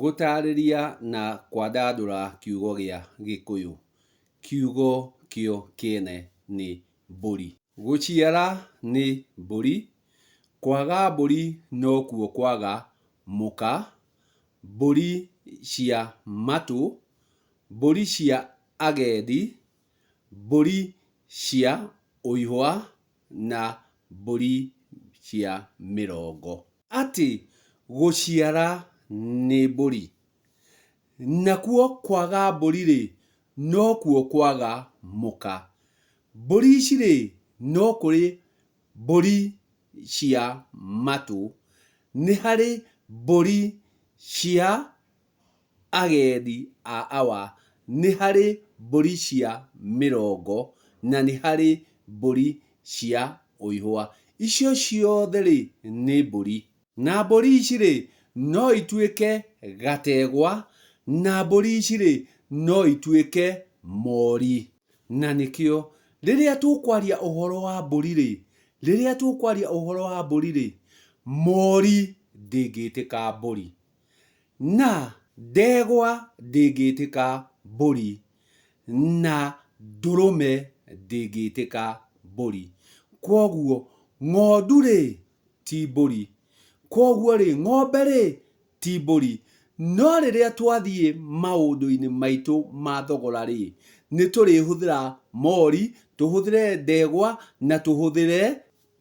Gũtarĩria na kwandandũra kiugo gĩa Gĩkũyũ. Kiugo kĩo kĩene nĩ mbũri. Gũciara nĩ mbũri, kwaga mbũri nokuo kwaga mũka, mbũri cia matũ, mbũri cia agendi, mbũri cia ũihwa na mbũri cia mĩrongo. Atĩ gũciara nĩ mbũri. Nakuo kwaga mbũri-rĩ, nokuo kwaga mũka. Mbũri ici-rĩ, no kũrĩ mbũri cia matũ, nĩ harĩ mbũri cia agendi a awa, nĩ harĩ mbũri cia mĩrongo, na nĩ harĩ mbũri cia ũihwa. Icio ciothe-rĩ, nĩ mbũri. Na mbũri ici-rĩ, no ituĩke gategwa, na mbũri ici-rĩ, no ituĩke mori. Na nĩkĩo rĩrĩa tũkwaria ũhoro wa mbũri-rĩ, rĩrĩa tũkwaria ũhoro wa mbũri-rĩ, mori ndĩngĩtĩka mbũri. Na ndegwa ndĩngĩtĩka mbũri, na ndũrũme ndĩngĩtĩka mbũri. Kwoguo ng'ondu-rĩ, ti mbũri. Kwoguo-rĩ, ng'ombe-rĩ, ti mbũri. No rĩrĩa twathiĩ maũndũ-inĩ maitũ ma thogora-rĩ, nĩ tũrĩhũthĩra mori, tũhũthĩre ndegwa na tũhũthĩre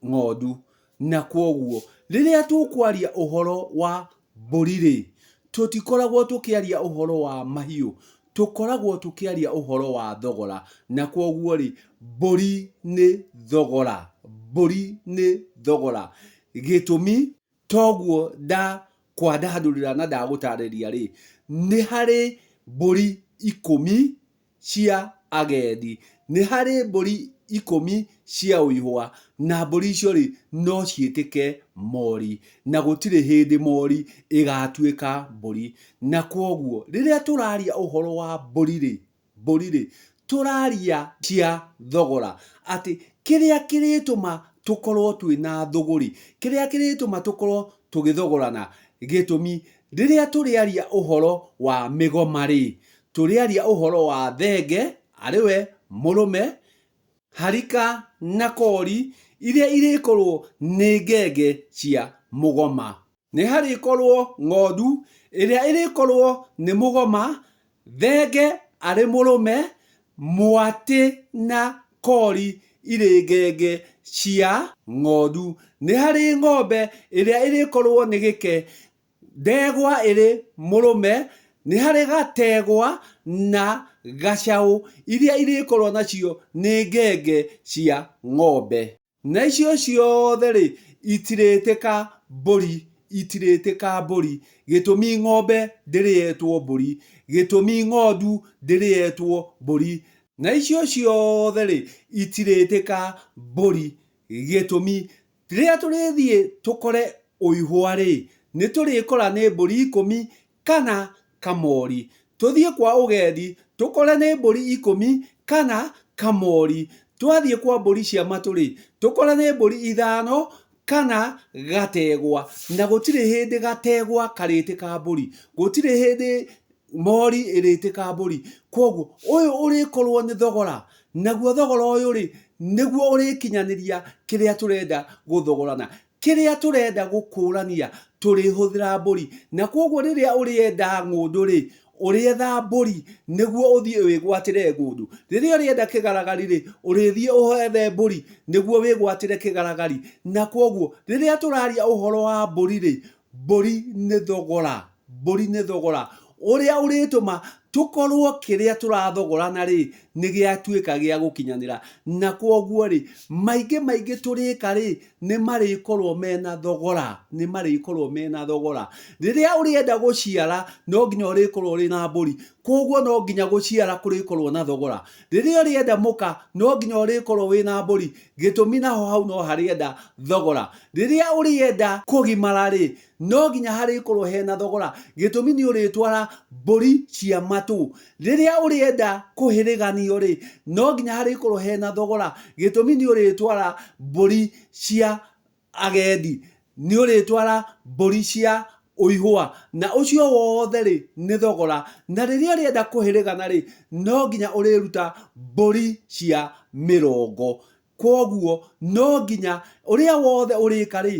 ng'ondu. Na kwoguo rĩrĩa tũkwaria ũhoro wa mbũri-rĩ, tũtikoragwo tũkĩaria ũhoro wa mahiũ, tũkoragwo tũkĩaria ũhoro wa thogora. Na kwoguo-rĩ, mbũri nĩ thogora, mbũri nĩ thogora. Gĩtũmi toguo ndakwandandũrĩra na ndagũtarĩria-rĩ, nĩ harĩ mbũri ikũmi cia agendi, nĩ harĩ mbũri ikũmi cia ũihwa, na mbũri icio-rĩ, no ciĩtĩke mori, na gũtirĩ hĩndĩ mori ĩgatuĩka mbũri. Na kwoguo rĩrĩa tũraria ũhoro wa mbũri-rĩ, mbũri-rĩ, tũraria cia thogora, atĩ kĩrĩa kĩrĩtũma tũkorwo twĩna thũgũri, kĩrĩa kĩrĩtũma tũkorwo tũgĩthogorana, gĩtũmi rĩrĩa tũrĩaria ũhoro wa mĩgoma-rĩ, tũrĩaria ũhoro wa thenge, arĩ we mũrũme, harika na kori, iria irĩkorwo nĩ ngenge cia mũgoma. Nĩ harĩkorwo ng'ondu, ĩrĩa ĩrĩkorwo nĩ mũgoma, thenge arĩ mũrũme, mwatĩ na kori irĩ ngenge cia ng'ondu. Nĩ harĩ ng'ombe ĩrĩa ĩrĩkorwo nĩ gĩke, ndegwa ĩrĩ mũrũme, nĩ harĩ gategwa na gacaũ, iria irĩkorwo nacio nĩ ngenge cia ng'ombe. Na icio ciothe-rĩ, itirĩtĩka mbũri, itirĩtĩka mbũri. Gĩtũmi ng'ombe ndĩrĩ yetwo mbũri, gĩtũmi ng'ondu ndĩrĩ yetwo mbũri. Na icio ciothe-rĩ, itirĩtĩka mbũri. Gĩtũmi, rĩrĩa tũrĩthiĩ tũkore ũihwa-rĩ, nĩtũrĩkora nĩ mbũri ikũmi kana kamori. Tũthiĩ kwa ũgendi tũkore nĩ mbũri ikũmi kana kamori. Twathiĩ kwa mbũri cia matũ-rĩ, tũkore nĩ mbũri ithano kana gategwa. Na gũtirĩ hĩndĩ gategwa karĩtĩka mbũri. Gũtirĩ hĩndĩ mori ĩrĩtĩka mbũri. Kwoguo ũyũ ũrĩkorwo nĩ thogora. Naguo thogora ũyũ-rĩ, nĩguo ũrĩkinyanĩria kĩrĩa tũrenda gũthogorana. Kĩrĩa tũrenda gũkũrania tũrĩhũthĩra mbũri. Na kwoguo rĩrĩa ũrĩenda ng'ũndũ-rĩ, ũrĩetha mbũri nĩguo ũthiĩ wĩgwatĩre ng'ũndũ. Rĩrĩa ũrĩenda kĩgaragari-rĩ, ũrĩthiĩ wethe mbũri nĩguo wĩgwatĩre kĩgaragari. Na kwoguo rĩrĩa tũraria ũhoro wa mbũri-rĩ, mbũri nĩ thogora. Mbũri nĩ thogora ũrĩa ũrĩtũma tũkorwo kĩrĩa tũrathogorana rĩ, nĩ gĩatuĩka gĩa gũkinyanĩra. Na kwoguo rĩ, maingĩ maingĩ tũrĩka rĩ, nĩ marĩkorwo mena thogora, nĩ marĩkorwo mena thogora. Rĩrĩa ũrĩenda gũciara, no nginya ũrĩkorwo ũrĩ na mbũri, kwoguo no nginya gũciara kũrĩkorwo na thogora. Rĩrĩa ũrĩenda mũka, no nginya ũrĩkorwo wĩna mbũri, gĩtũmi naho hau no harĩenda thogora. Rĩrĩa ũrĩenda kũgimara rĩ, no nginya harĩkorwo hena thogora, gĩtũmi nĩ ũrĩtwara mbũri cia matũ. Rĩrĩa ũrĩenda kũhĩrĩganio rĩ, no nginya harĩkorwo hena thogora, gĩtũmi nĩ ũrĩtwara mbũri cia agendi, nĩ ũrĩtwara mbũri cia Ũihũa, na ũcio wothe rĩ nĩ thogora. Na rĩrĩa ũrĩenda kũhĩrĩgana rĩ, no nginya ũrĩruta mbũri cia mĩrongo. Kwoguo no nginya ũrĩa wothe ũrĩka rĩ,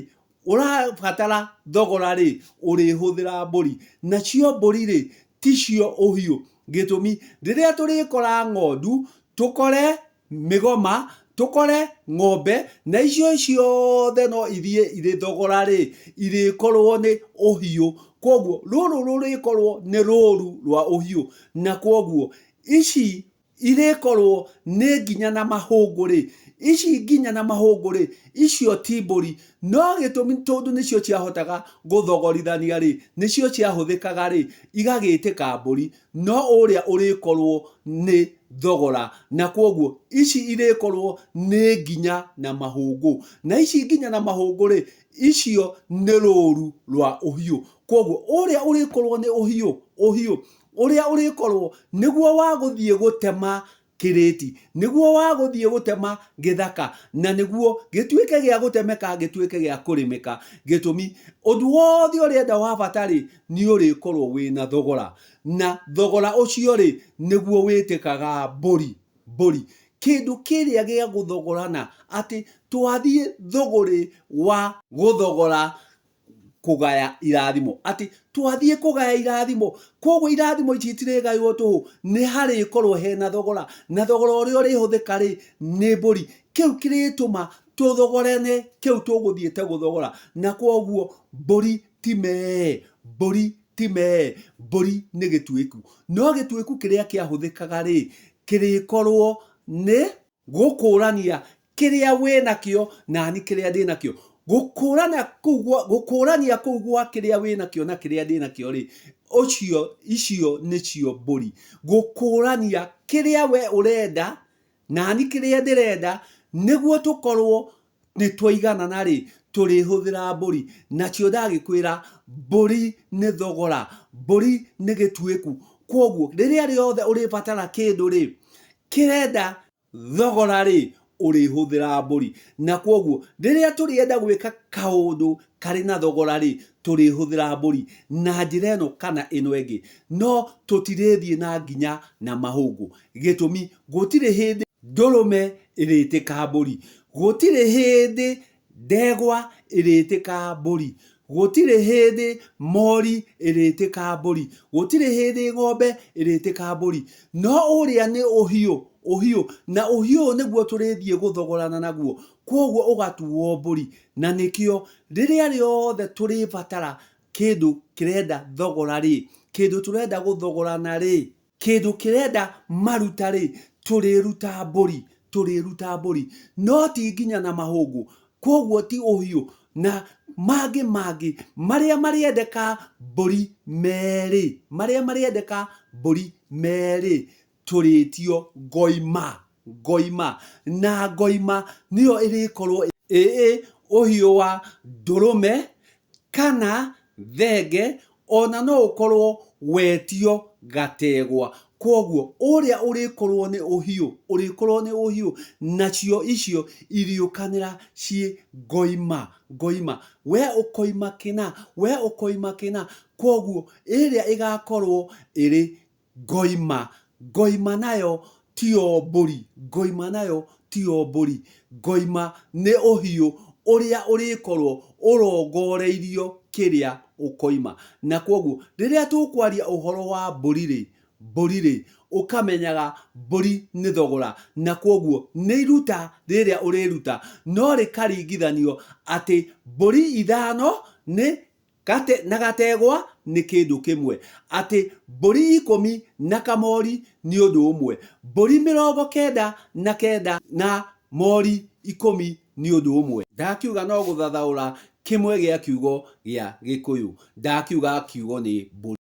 ũrabatara thogora rĩ, ũrĩhũthĩra mbũri. Nacio mbũri rĩ, ticio ũhiũ. Gĩtũmi, rĩrĩa tũrĩkora ng'ondu, tũkore mĩgoma, tũkore ng'ombe, na icio ciothe no ithiĩ irĩ thogora-rĩ, irĩkorwo nĩ ũhiũ. Kwoguo rũrũ rũrĩkorwo nĩ rũru rwa ũhiũ. Na kwoguo ici irĩkorwo nĩ nginya na mahũngũ-rĩ, ici nginya na mahũngũ-rĩ, icio ti mbũri. No gĩtũmi tondũ nĩcio ciahotaga gũthogorithania-rĩ, nĩcio ciahũthĩkaga-rĩ, igagĩtĩka mbũri. No ũrĩa ũrĩkorwo nĩ thogora, na kwoguo ici irĩkorwo nĩ nginya na mahũngũ. Na ici nginya na mahũngũ-rĩ, icio nĩ rũru rwa ũhiũ. Kwoguo ũrĩa ũrĩkorwo nĩ ũhiũ, ũhiũ, ũrĩa ũrĩkorwo nĩguo wa gũthiĩ gũtema kĩrĩti, nĩguo wa gũthiĩ gũtema gĩthaka, na nĩguo gĩtuĩke gĩa gũtemeka, gĩtuĩke gĩa kũrĩmĩka. Gĩtũmi, ũndũ wothe ũrĩenda wa bata-rĩ, nĩ ũrĩkorwo wĩna thogora. Na thogora ũcio-rĩ, nĩguo wĩtĩkaga mbũri. Mbũri. Kĩndũ kĩrĩa gĩa gũthogorana, atĩ twathiĩ thũgũrĩ wa gũthogora kũgaya irathimo atĩ twathiĩ kũgaya irathimo koguo irathimo ici itirĩgaywo tũhũ nĩ harĩkorwo hena thogora na thogora ũrĩa ũrĩhũthĩka rĩ nĩ mbũri kĩu kĩrĩtũma tũthogorane kĩu tũgũthiĩte gũthogora na kwoguo mbũri ti mee mbũri ti mee mbũri nĩ gĩtuĩku no gĩtuĩku kĩrĩa kĩahũthĩkaga rĩ kĩrĩkorwo nĩ Gũkũrania kĩrĩa wĩ nakĩo nani kĩrĩa ndĩ nakĩo. Gũkũrana kũu gwa, gũkũrania kũu gwa kĩrĩa wĩ nakĩo na kĩrĩa ndĩ nakĩo rĩ, ũcio, icio nĩcio mbũri. Gũkũrania kĩrĩa we ũrenda nani kĩrĩa ndĩrenda nĩguo tũkorwo nĩ twaiganana rĩ, tũrĩhũthĩra mbũri. Nacio ndagĩkwĩra mbũri nĩ thogora, mbũri nĩ gĩtuĩku. Kwoguo rĩrĩa rĩothe ũrĩbatara kĩndũ rĩ, kĩrenda thogora rĩ, ũrĩhũthĩra mbũri. Na kwoguo rĩrĩa tũrĩenda gwĩka kaũndũ karĩ na thogora rĩ, tũrĩhũthĩra mbũri na njĩra ĩno kana ĩno ĩngĩ. No tũtirĩthiĩ na nginya na mahũngũ. Gĩtũmi, gũtirĩ hĩndĩ ndũrũme ĩrĩtĩka mbũri, gũtirĩ hĩndĩ ndegwa ĩrĩtĩka mbũri, gũtirĩ hĩndĩ mori ĩrĩtĩka mbũri, gũtirĩ hĩndĩ ng'ombe ĩrĩtĩka mbũri. No ũrĩa nĩ ũhiũ, ũhiũ, na ũhiũ ũyũ nĩguo tũrĩthiĩ gũthogorana naguo, kwoguo ũgatuo mbũri. Na nĩkĩo rĩrĩa rĩothe tũrĩbatara kĩndũ kĩrenda thogora-rĩ, kĩndũ tũrenda gũthogorana-rĩ, Kĩndũ kĩrenda maruta-rĩ, tũrĩruta mbũri, tũrĩruta mbũri, no ti nginya na mahũngũ, kwoguo ti ũhiũ, na mangĩ mangĩ, marĩa marĩendeka mbũri merĩ, marĩa marĩendeka mbũri merĩ, tũrĩtio ngoima, ngoima, na ngoima nĩyo ĩrĩkorwo ĩ ũhiũ wa ndũrũme, kana thenge, ona no ũkorwo wetio gategwa. Kwoguo ũrĩa ũrĩkorwo nĩ ũhiũ, ũrĩkorwo nĩ ũhiũ, nacio icio iriũkanĩra ciĩ ngoima, ngoima. We ũkoima kĩna, we ũkoima kĩna, kwoguo ĩrĩa ĩgakorwo ĩrĩ Ngoima, ngoima nayo tiyo mbũri, ngoima nayo tiyo mbũri, ngoima nĩ ũhiũ ũrĩa ũrĩkorwo ũrongoreirio kĩrĩa ũkoima. Na kwoguo rĩrĩa tũkwaria ũhoro wa mbũri rĩ, mbũri rĩ, ũkamenyaga mbũri nĩ thogora, na kwoguo nĩ iruta rĩrĩa ũrĩruta, no rĩkaringithanio atĩ mbũri ithano nĩ Gate na gategwa nĩ kĩndũ kĩmwe, atĩ mbũri ikũmi na kamori nĩ ũndũ ũmwe, mbũri 99 na mori 10 nĩ ũndũ ũmwe. Ndakiuga no gũthathaũra kĩmwe gĩa kiugo gĩa Gĩkũyũ. Ndakiuga kiugo nĩ mbũri.